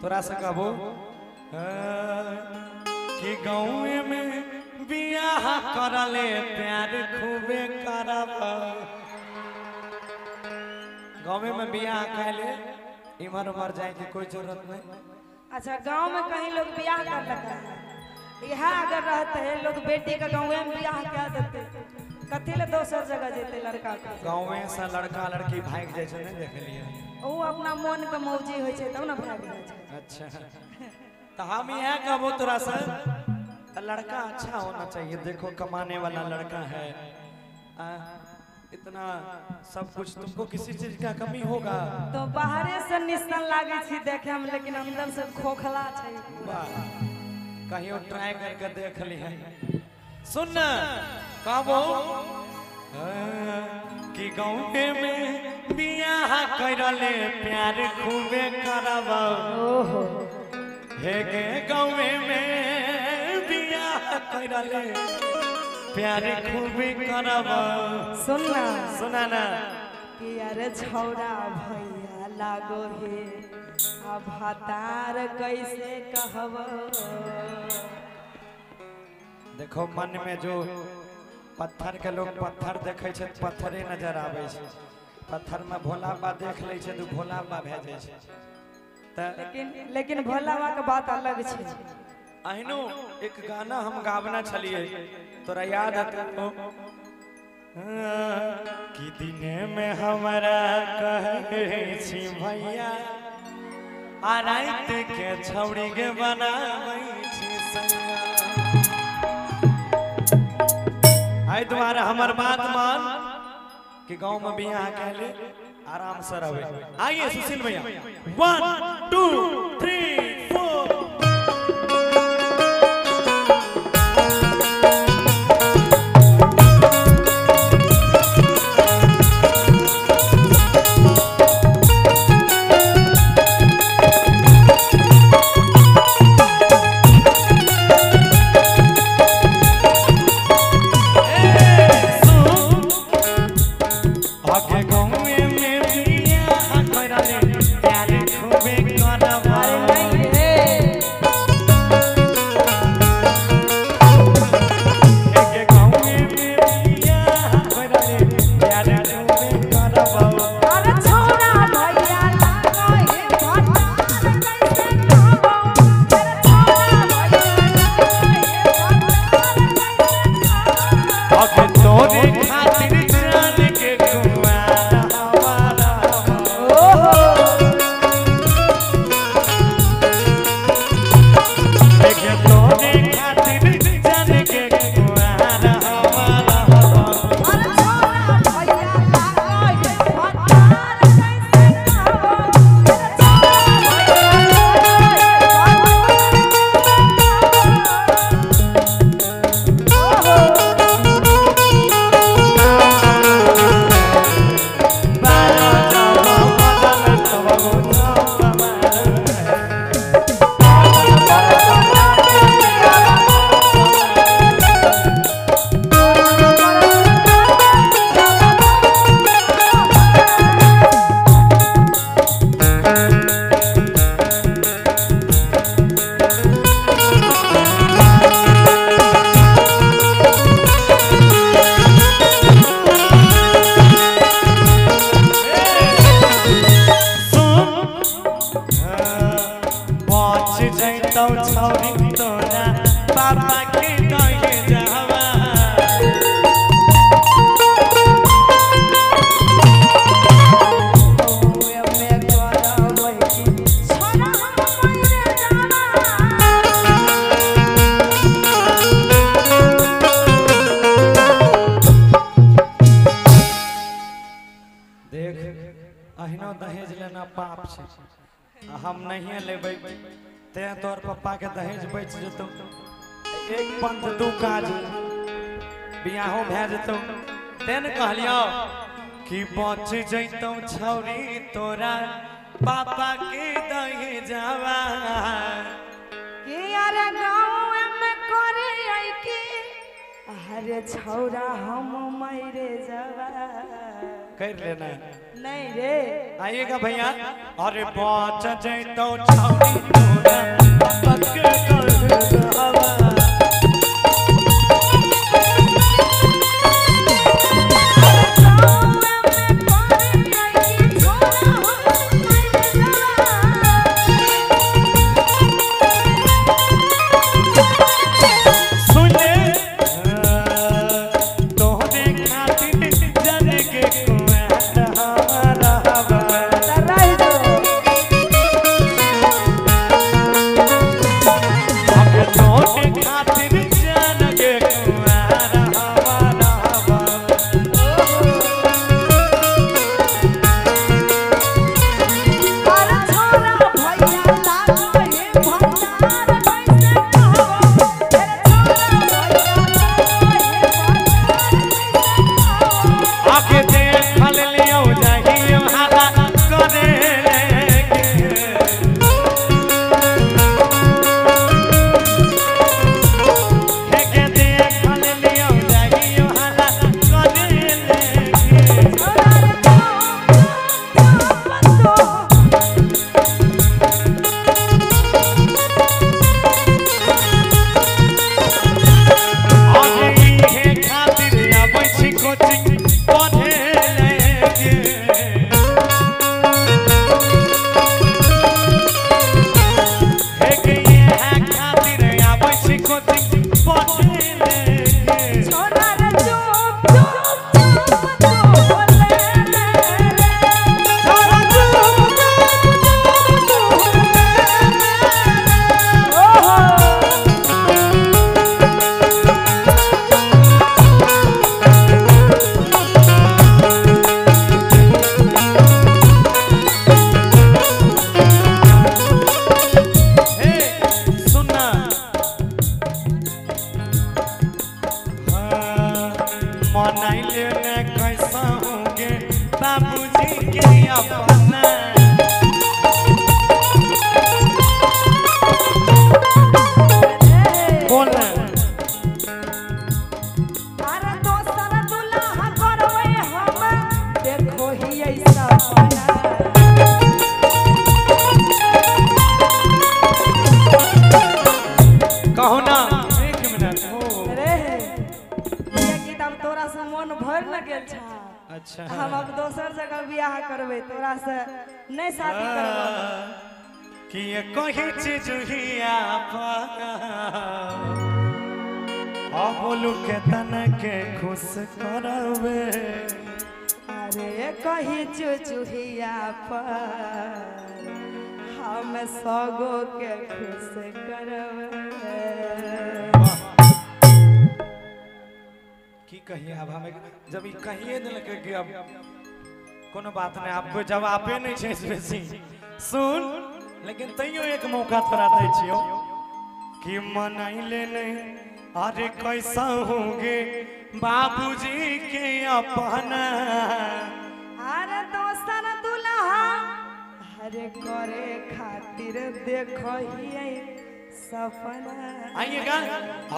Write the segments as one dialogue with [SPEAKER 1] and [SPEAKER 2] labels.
[SPEAKER 1] तोरा से कहबो कि गाँव में बियाह करले प्यार खूबे करब। गाँव में बियाह कैले इमर उमर जाए की कोई जरूरत नहीं।
[SPEAKER 2] अच्छा गांव में कहीं लोग बियाह कर लगा है, यहाँ अगर रहते हैं लोग बेटी का गाँव में बियाह क्या देते, कथी ले दोसर जगह जेते लड़का का।
[SPEAKER 1] गाँव में से लड़का लड़की भाग जाए छै, नहीं देख लिए
[SPEAKER 2] वो अपना मन का मौजी होय छै तब ना भाग जाय छै।
[SPEAKER 1] अच्छा तो हम यह कहबो तोरा से लड़का अच्छा होना चाहिए। देखो कमाने वाला लड़का है, इतना सब कुछ, तुमको किसी चीज का कमी होगा
[SPEAKER 2] तो बाहरे से निशान लागे छी देखे हम, लेकिन अंदर से खोखला छै।
[SPEAKER 1] वाह कहीं ट्राई करके देख ली है। सुन ना कहबो कि गाँव में बियाह करले प्यार खूबे करब।
[SPEAKER 2] ओहो
[SPEAKER 1] हे गे गाँव में बियाह करले प्यार खूबे करब।
[SPEAKER 2] सुन ना
[SPEAKER 1] सुना ना
[SPEAKER 2] कि अरे छौड़ा भैया लागो हे अब हतार कैसे कहब।
[SPEAKER 1] देखो मन में जो पत्थर के लोग पत्थर देखे छै पत्थरे नजर आवे छै, पत्थर में भोला बाबा देख ले छै तो भोला बाबा भए जाय छै।
[SPEAKER 2] लेकिन लेकिन भोला बाबा के बात अलग छै।
[SPEAKER 1] अहिनो एक गाना हम गावना छलिए तोरा याद हतो कि दिने में हमरा कहे छी भैया आ रात के छौड़ी के बनाबै छी सैया। आई तुम्हारा हमर बात मान कि गांव में बियाह कहले आराम से रहे। आइए सुशील भैया 1 2 3 4। अहिनो दहेज लेना पाप छै, हम नहीं लेबै तें तोर पप्पा के दहेज बच जेतौ। एक पंथ दू काज बियाहो भए जेतौ। तें ने कहलियौ कि बच जैतौ छौरी तोरा पापा के दहेजवा।
[SPEAKER 2] कि अरे गाँव में करे की अरे छौरा हम मरे जवा
[SPEAKER 1] कर लेना
[SPEAKER 2] नहीं रे।
[SPEAKER 1] आइएगा भैया। अरे बच जैतो छौरी तोरा पक्के कर हवा
[SPEAKER 2] अच्छा हम अब दोसर जगह बियाह करबे तोरा से नहीं शादी करबो
[SPEAKER 1] कि ये कहीं चीज ही बोलू के तन के खुश करबे।
[SPEAKER 2] अरे कहीं चुचुहिया पर हम सगो के खुश करबे।
[SPEAKER 1] की कहिए अब हमें जब ई कहिए देलकै कि अब कोनो बात नहीं आपको जवाबे नहीं छै बेसी सुन लेकिन तैयो एक मौका तोरा दै छियौ कि मनैले नहीं अरे कैसा होंगे बाबूजी के अपना।
[SPEAKER 2] अरे दोसर दुल्हा अरे करे खातिर देखो ही सपना।
[SPEAKER 1] आइएगा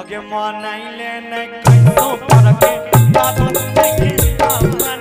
[SPEAKER 1] आगे मनैले नहीं कैसो करके बाबूजी के अपना।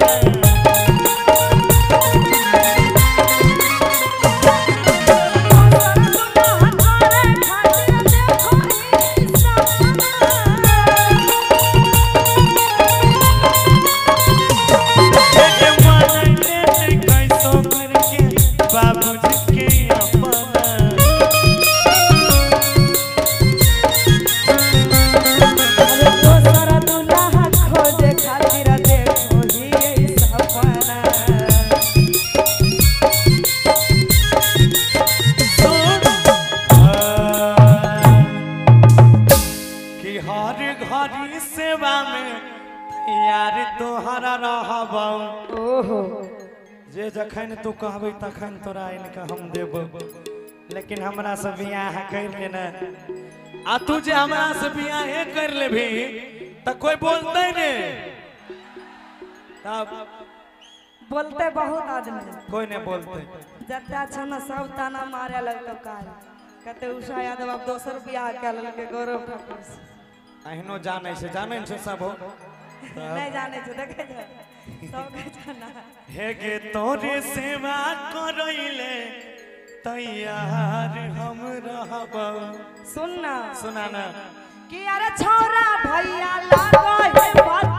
[SPEAKER 1] जे जखन तू कहबे तखन तोरा आनि हम देबो लेकिन हमरा से बियाह कर लेना आ तू जे हमरा से बियाह कर लेबी त कोई बोलते ने तब
[SPEAKER 2] बोलते बहुत आदमी
[SPEAKER 1] कोई नहीं बोलते
[SPEAKER 2] जत्ता छ न सब ताना मारे लगतो काल कहते उषा यादव अब दोसर बियाह कर लेलकै गौरव ठाकुर से।
[SPEAKER 1] अहिनो जानै छै, जानै छै सब हो।
[SPEAKER 2] नहीं जानै छै, देखै छै सबके जाना।
[SPEAKER 1] हे गे तोरे सेवा करैले तैयार हम रहब।
[SPEAKER 2] सुन ना,
[SPEAKER 1] सुना ना
[SPEAKER 2] कि अरे छोरा भैया लागो हे।